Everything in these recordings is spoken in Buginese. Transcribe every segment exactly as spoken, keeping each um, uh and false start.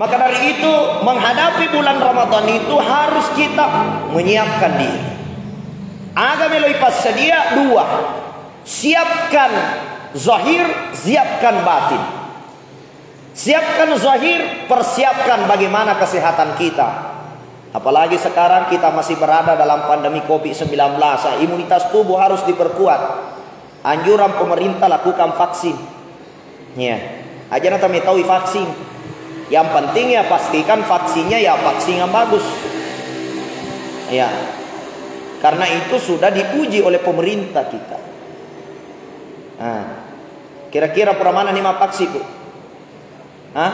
Maka dari itu, menghadapi bulan Ramadan itu harus kita menyiapkan diri. Aga melo ipassadia? Dua. Siapkan zahir, siapkan batin. Siapkan zahir, persiapkan bagaimana kesehatan kita. Apalagi sekarang kita masih berada dalam pandemi covid sembilan belas. Imunitas tubuh harus diperkuat. Anjuran pemerintah, lakukan vaksin. Ya. Aja na tami tahu vaksin. Yang penting ya pastikan vaksinnya ya vaksin yang bagus. Ya. Karena itu sudah diuji oleh pemerintah kita. Nah, kira-kira pura mana ni mappaksin, Bu? Hah?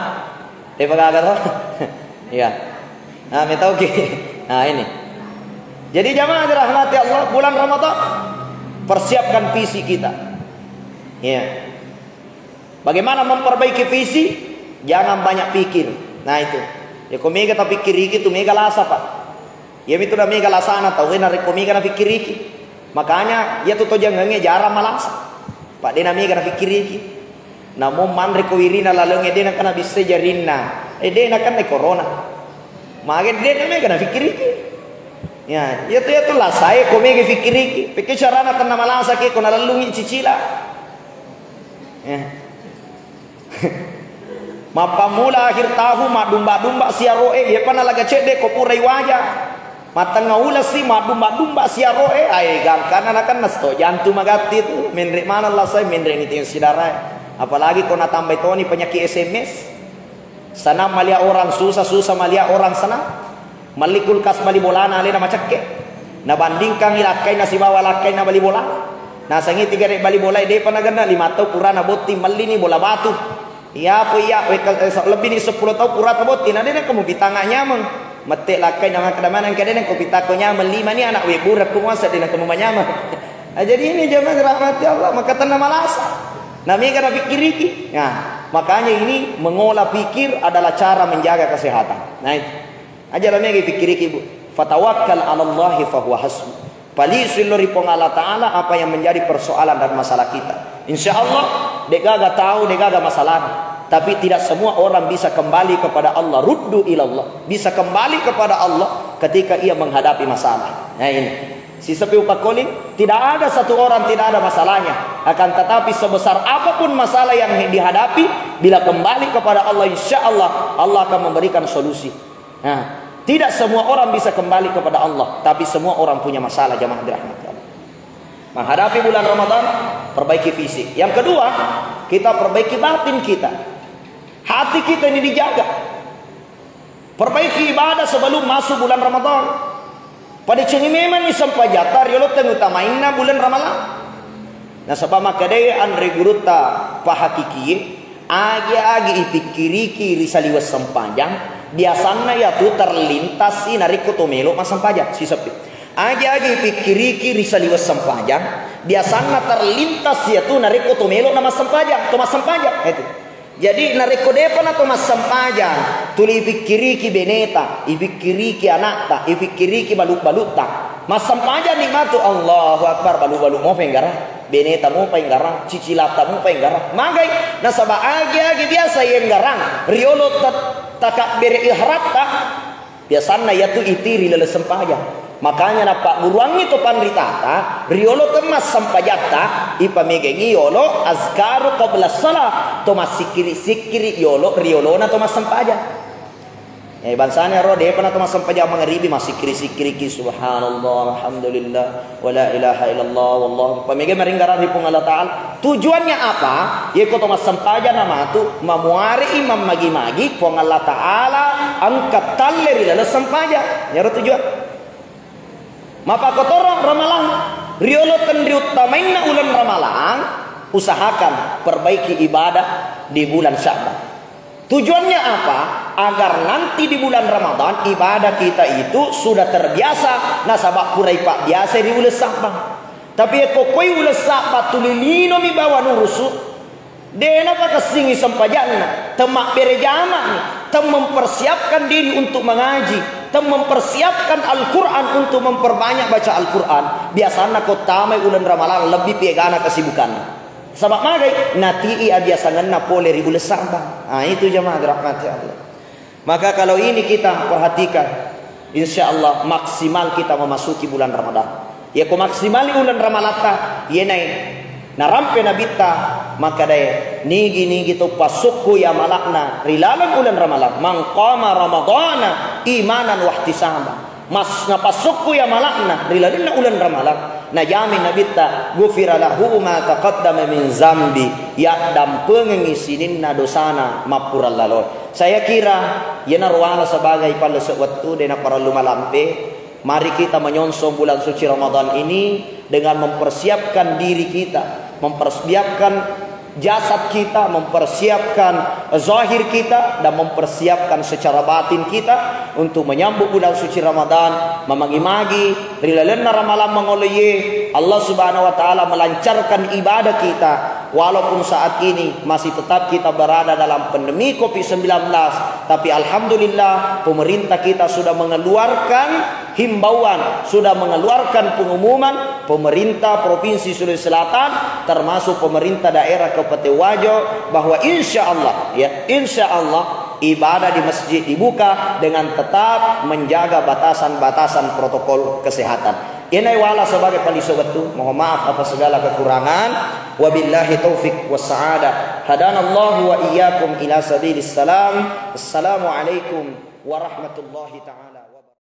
Depa gaga to? Iya. Nah, metau ki. Nah, ini. Jadi jamaah dirahmati Allah, bulan Ramadan, persiapkan visi kita. Iya. Bagaimana memperbaiki visi? Jangan banyak pikir. Nah, itu. Ya, ko mega tapikkiriki tu mega lasa, Pak. Iyamitu na mega lasana tauwe narekko mega nafikkiriki. Makanya, iyatu to jangengnge jarang malasa. Pak, de na mega nafikkiriki. Namo manre ko wirina laleng, eh, de na kana bisse jarinna. Eh, de na kana corona. Mage de na mega nafikkiriki. Ya, iyatu, iyatu lasae ko mega fikkiriki. Pekki carana tenna malasa ke ko nalellungi cicila. Ya. Mappammula akhir tahun, maddumba-dumba siaroe, yepa nalaga cedde ko purai waja. Mattengnga ulessi, maddumba-dumba siaroe, ae gangkanna nakenna sto jantung magatti tu, menre maneng lasai, menre ni tensi darae. Apalagi ko natambai toni penyakit S M S. Senang melihat orang susah, susah melihat orang senang. Melli kulkas bali bolana alena macekke. Nabandingkangngi lakkainna sibawa lakkainna bali bola. Nasengngi tiga rek bali bolae depa nagenna, lima tau purana botting mellini bola batu. Iya po iya, wekka, eh, sa-, lebbini seppulo tau purata botting, na de nengka mupitanga nyameng. Mette lakkai na makkeda maneng, engka de nengka pitako nyameng, lima ni anak webbureng ko muasa de nengka mumanyameng. Ah, jadi ini jamaah dirahmati Allah, maka tenna malasa. Na mega napikkiriki. Nah, makanya ini mengolah pikir adalah cara menjaga kesehatan. Nah, itu. Aja la mega ipikkiriki, Bu. Fatawakkal 'ala Allahi fahuwa hasbu. Palisui lo ri Puang Allah Ta'ala apa yang menjadi persoalan dan masalah kita. Insya Allah, degaga tau, degaga masalah. Tapi tidak semua orang bisa kembali kepada Allah. Ruddu ilallah. Bisa kembali kepada Allah ketika ia menghadapi masalah. Nah, ini. Sisepi upakoli, tidak ada satu orang tidak ada masalahnya. Akan tetapi sebesar apapun masalah yang dihadapi, bila kembali kepada Allah, insya Allah, Allah akan memberikan solusi. Nah, tidak semua orang bisa kembali kepada Allah, tapi semua orang punya masalah, jamaah dirahmati Allah. Menghadapi bulan Ramadan, perbaiki fisik. Yang kedua, kita perbaiki batin kita. Hati kita ini dijaga. Perbaiki ibadah sebelum masuk bulan Ramadan. Padecengi memanni sempajatta riolo tengutamainna bulan Ramadan. Nasaba makkedai anre gurutta pahakikie, agi-agi ipikkiriki ri saliweng sempajang, biasanna iyatu terlintasi narekko to melo massempajang. Sisepi. Agi-agi ipikkiriki ri saliweng sempajang, biasanna terlintas iyatu narekko to melo na massempajang, to massempajang. Itu. Jadi, narekko depa na to massempajang, tuli ipikkiriki beneta, ipikkiriki anakta, ipikkiriki balu-balutta. Massempajang ni matu, Allahu Akbar, balu-balu mopa enggarang, beneta mopa enggarang, cicilatta mopa enggarang. Magai, nasaba agi-agi biasa enggarang, riolo ta-, takabbere ihratta, biasanna iyatu iti ri laleng sempajang. Makanya nappagguruangngi to panritata, riolo temmassempajatta, ipamegengngi yolo azkaru qabla shalah, to massikkiri-sikkiri yolo, riolona to massempajang. Eh, bangsana ro, depa na to massempajang mangaribi, massikkiri-sikkiriki, subhanallah, alhamdulillah, wala ilaha illallah, wallahu, pamege maringgarang ri Puang Allah Ta'ala. Tujuannya apa? Yeko to massempajang na matu, mamuare'i mammagi-magi Puang Allah Ta'ala engka talle ri laleng sempajang. Iyaro tujuan. Mappakotoro Ramalang, riolo tenriuttamainna uleng Ramalang, usahakan perbaiki ibadah di bulan Sya'ban. Tujuannya apa? Agar nanti di bulan Ramadan ibadah kita itu sudah terbiasa, nasaba purai pabbiasa ri uleng Sya'ban. Tapi yeko koi uleng Sya'ban tuli linomi bawa nurusu, de napakessingi sempajanna, temmabbere jama'ni, tem mempersiapkan diri untuk mengaji, tem mempersiapkan Al-Quran untuk memperbanyak baca Al-Quran. Biasanna ko tamai uleng Ramalang lebbi piegana kesibukanna. Sabab magai? Nati'i abiasangenna pole ri uleng Sya'ban. Ah, itu jamaah dirahmati Allah. Maka kalau ini kita perhatikan, insya Allah maksimal kita memasuki bulan Ramadan. Ya, ko maksimali bulan Ramalatta, yenai narampe Nabitta, maka dai nigi-nigi to pasukku ya malakna ri laleng bulan Ramadan. "Man qama Ramadana imanan wahtisaba." Mas, napassukku ya malakna ri lalenna uleng Ramalang, najamin Nabitta, "Ghufira lahu ma taqaddama min zambi," yaddampengengngi sininna dosana mappurallalo. Saya kira, yenaro wala sebagai pallesek wettu, de naparellu malampe. Mari kita menyongsong bulan suci Ramadan ini dengan mempersiapkan diri kita, mempersiapkan jasad kita, mempersiapkan zahir kita, dan mempersiapkan secara batin kita untuk menyambut bulan suci Ramadan, memagi-magi ri lalenna ramalang mangoloye, Allah Subhanahu wa Ta'ala melancarkan ibadah kita, walaupun saat ini masih tetap kita berada dalam pandemi covid sembilan belas, tapi alhamdulillah, pemerintah kita sudah mengeluarkan himbauan, sudah mengeluarkan pengumuman, pemerintah Provinsi Sulawesi Selatan, termasuk pemerintah daerah Kabupaten Wajo, bahwa insya Allah, ya, insya Allah, ibadah di masjid dibuka dengan tetap menjaga batasan-batasan protokol kesehatan. Iyana wala sebagai paliso wettu, mohon maaf atas segala kekurangan. Wabillahi taufik wassa'adah. Hadanallahu wa iyyakum ila sabilis salam. Assalamualaikum warahmatullahi ta'ala.